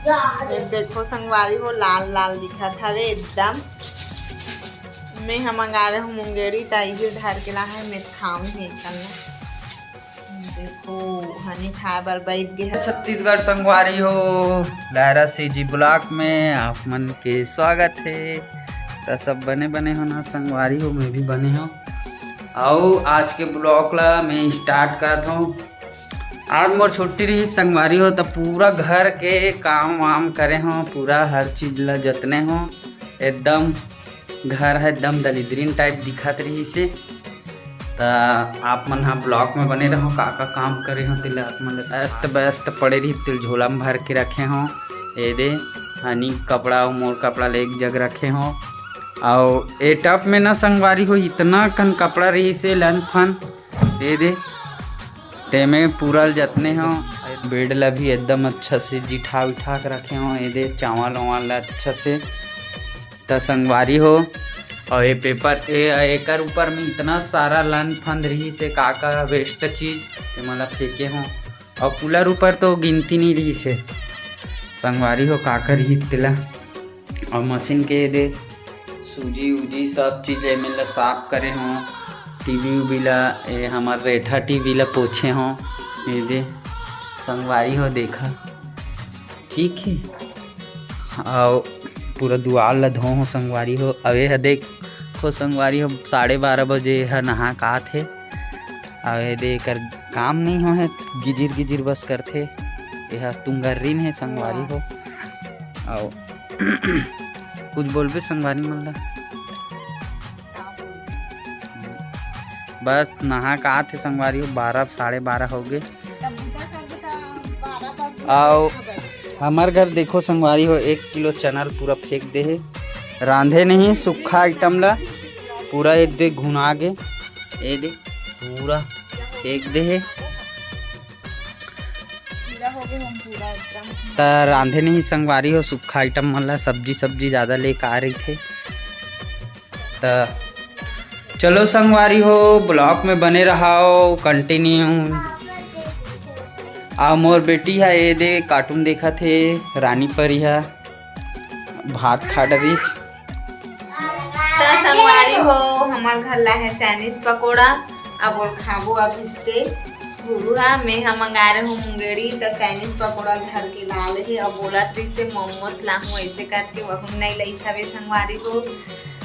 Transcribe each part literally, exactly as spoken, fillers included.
ये देखो संगवारी हो, लाल लाल दिखत हवे एकदम। मैं ह मंगाए हूँ मुंगेरी, त इही धर के ला है, मैं खाऊं ही कल। देखो, हनी खाए बर बैठ गए। छत्तीसगढ़ संगवारी हो, लायरा सीजी ब्लॉग में आप मन के स्वागत है। त सब बने बने हो ना संगवारी हो, मैं भी बने हूँ। अउ आज के ब्लॉग ला मैं स्टार्ट करत हूँ। आज मोर छुट्टी रही संगवारी हो, त पूरा घर के काम वाम करे हो, पूरा हर चीज ला जतने हो। एकदम घर है एकदम दलिद्रीन टाइप दिखत रही से। त आप मन ह ब्लॉग में बने रहो, का का काम करे हो तेला आप मन ला। अस्त व्यस्त पड़े रही, तेल झोला में भर के रखे हो। ए दे हनी कपड़ा अउ मोर कपड़ा ले एक जग रखे हो। अउ ए टप में ना संगवारी हो, इतना कन कपड़ा रही से लन फन। ए दे तेमे पूरा ल जतने हो। बेड ला भी एकदम अच्छा से जिठा उठा के रखे हो। ए दे चावल वावल ला अच्छा से। त संगवारी हो, अउ ये पेपर, ए, एकर ऊपर में इतना सारा लन फंद रही से, का का वेस्ट चीज, ये मला फेंके हो। अउ कूलर ऊपर तो गिनती नहीं रही से संगवारी हो, का का रही तेला। अउ मशीन के दे सूजी उजी सब चीज एमे ला साफ करे हो। टीवी उवी ला, ए, हमर रेठा टीवी ला पोछे हो। ये दे संगवारी हो, देखा, ठीक है। अउ पूरा दुआर ला धो हो संगवारी हो। अउ ए ह देखो संगवारी हो, साढ़े बारह बजे ए ह नहा के आत हे। अउ ए दे एकर काम नहीं हो है, गिजिर गिजिर बस करथे। ए ह तुंगर्रीन हे संगवारी हो। अउ कुछ बोलबे संगवारी मन ला? बस नहा के आत हे संगवारी हो, बारह, साढ़े बारह हो गए। अउ हमर घर देखो संगवारी हो, एक किलो चना ल पूरा फेंक दे हे, रांधे नहीं, सूखा आइटम ला पूरा ए दे घुना गे, ए दे पूरा फेंक दे हे। त रांधे नहीं संगवारी हो, सूखा आइटम मन ला, सब्जी सब्जी ज्यादा लेके आ रही थे। त चलो संगवारी हो, ब्लॉग में बने रहो कंटिन्यू। आ मोर बेटी है, ये दे कार्टून देखत हे, रानी परी है, भात खा डरिस। त संगवारी हो, हमर घर ला है चाइनीज पकोड़ा, अब ओल खाबो अब हिच्चे। गुरु हा, मैं हा मंगाए रहूं मुंगेड़ी, त चाइनीज पकोड़ा घर के लाल हे, अब बोलत रहिसे मोमोस लाहूं, ऐसे करके वहू नहीं लई हवे संगवारी हो।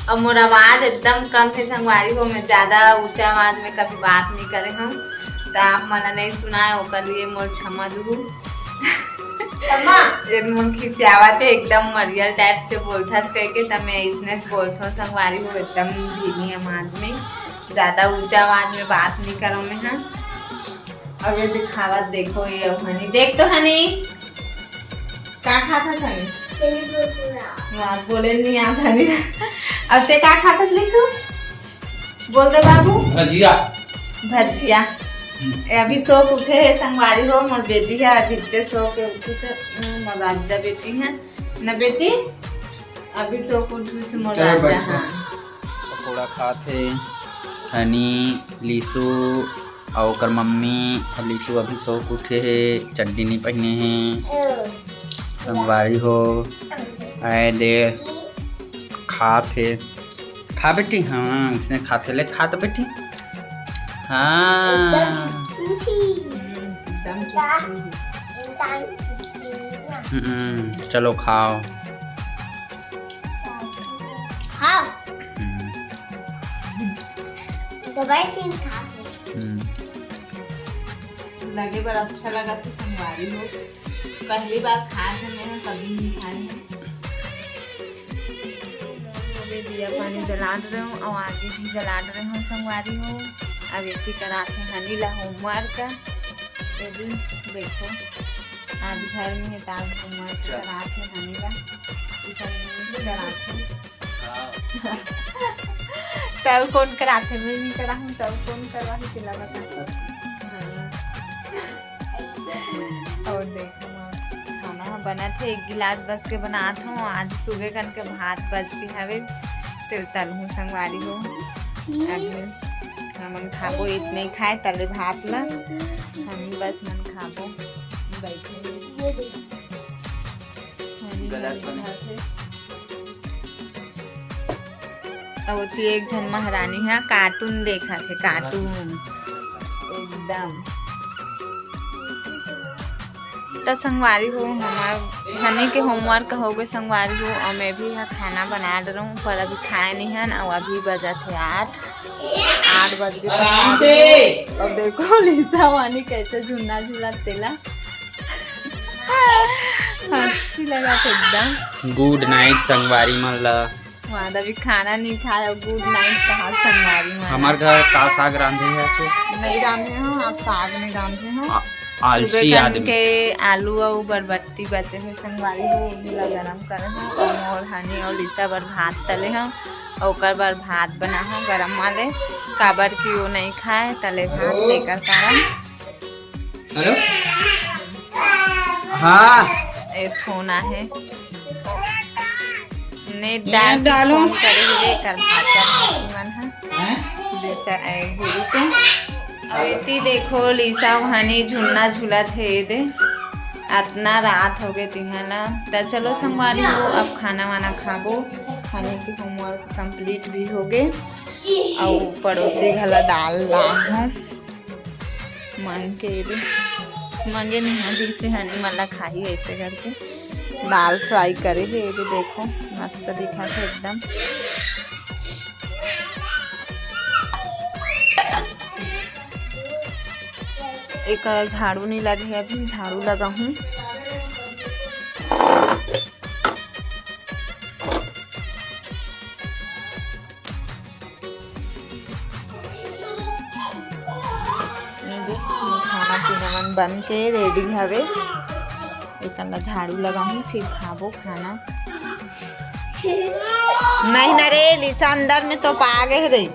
अब मोर आवाज एकदम कम हे संगवारी हो, मैं ज्यादा ऊंचा आवाज में कभी बात नहीं करे हूँ, त आप मन नहीं सुनाए, ओकर लिए मोर क्षमा दुहू। क्षमा। ये मोर खिसियावत हे, एकदम मरियल टाइप से बोलथस कह के, त मैं इसने बोलथो संगवारी हो, एकदम धीमी आवाज में, ज्यादा ऊंचा आवाज में बात नहीं करो मैं हा। अब ये दिखावत देखो, ये हनी, देख तो हनी, का खात हस हनी? चीनी कुरकुरा। वाह, बोले नहीं आता नहीं। अब ते का खात हस लिसु? बोल दे बाबू। भजिया। भजिया। हम्म। ए, अभी सो के उठे हे संगवारी हो, मोर बेटी है, अभी जे सो के उठे से, हम्म, मोर राजा बेटी है ना बेटी, अभी सो के उठे से मोर चलो राजा, बैठो। हाँ। पकोड़ा खात हे हनी, लिसु, अउ ओकर मम्मी। अउ लिसु अभी सो के उठे हे, चड्डी नहीं पहने हे। संगवारी हो, आए दे खात हे। खा बेटी, हाँ, इसने खात हे, ले खा तो बेटी। हाँ। एकदम चुस्ती। एकदम चुस्ती। हम्म, चलो खाओ। हाँ। हम्म। दवाई से खा। हम्म। लगे बर अच्छा लगा तो संगवारी हो। पहली बार खाए थे मैं, कभी नहीं खाए हैं। अबे दिया पानी जलात रहे हूँ और आगे भी जलात रहे हूँ संगवारी हो। अब एक ही करात है हनी ला होमवर्क। ये दिन देखो, आज घर में है तो आज होमवर्क करात है हनी ला। इसन करात है। तब कौन कराथे? मैं नहीं करा हूँ, तब कौन करवा ही तेला बता। हाँ। और देखो, खाना ह बनत हे, एक गिलास बस के बनात हूँ। आज सुबह कन के भात बच के हवे, तेल तलहूँ संगवारी हो। अभी हमन खाबो, इतने ही खाए तले भात ला, हम बस मन खाबो। बैठे। गलत बने। अउ ओती एक झन महारानी ह कार्टून देखत हे, कार्टून एकदम। त संगवारी हो, हमर हनी के होमवर्क हो गए संगवारी हो, अउ मैं भी ह खाना बना डरहूँ, पर अभी खाए नहीं हन, अउ अभी बजत हे आठ, आठ बज गए संगवारी हो। अउ देखो लिसा वानी कैसे झुन्ना झुलत तेला हंसी लगत एकदम। गुड नाइट संगवारी मन ला। वादा भी खाना नहीं खाए अउ गुड नाइट कहा संगवारी मन। हमार घर का साग रांधे है तो? नहीं रांधे हो आप, साग नहीं रांधे हो। आ-, आलसी सुबह कन आदमी। के आलू अउ बरबट्टी बचे हे संगवारी हो, ओही ला गरम करे हो अउ मोर हनी अउ लिसा बर भात तले हो, अउ ओकर बर भात बना हो गरम वाले, काबर कि वो नहीं खाए तले भात, तेकर कारण। हेलो, हाँ। ए, फोन आहे। नेट नेट डाल के डालो। फोन करे हुए कर भाचा भाची मन ह। हैं? जैसे ए, गुरु के। अउ एती देखो, लिसा अउ हनी झुन्ना झुलत हे दे। अतना रात हो गए तिहा ला। त चलो संगवारी हो, अब खाना वाना खाबो। हनी के होमवर्क कंप्लीट भी हो गए। अउ पड़ोसी घला दाल ला हो। मांग के ये दे, मांगे नहीं हो, दिल से हनी मला खाही ऐसे करके। दाल फ्राई करे हे, ये दे देखो, मस्त दिखत हे एकदम। एक झाड़ू नहीं लगे हे, अभी झाड़ू लगाहूँ। ये दे, खाना पीना मन बन के रेडी हवे। एकन ला झाड़ू लगाहूँ, फिर खाबो खाना। नहीं ना रे, लिसा अंदर में तो पा गए रे।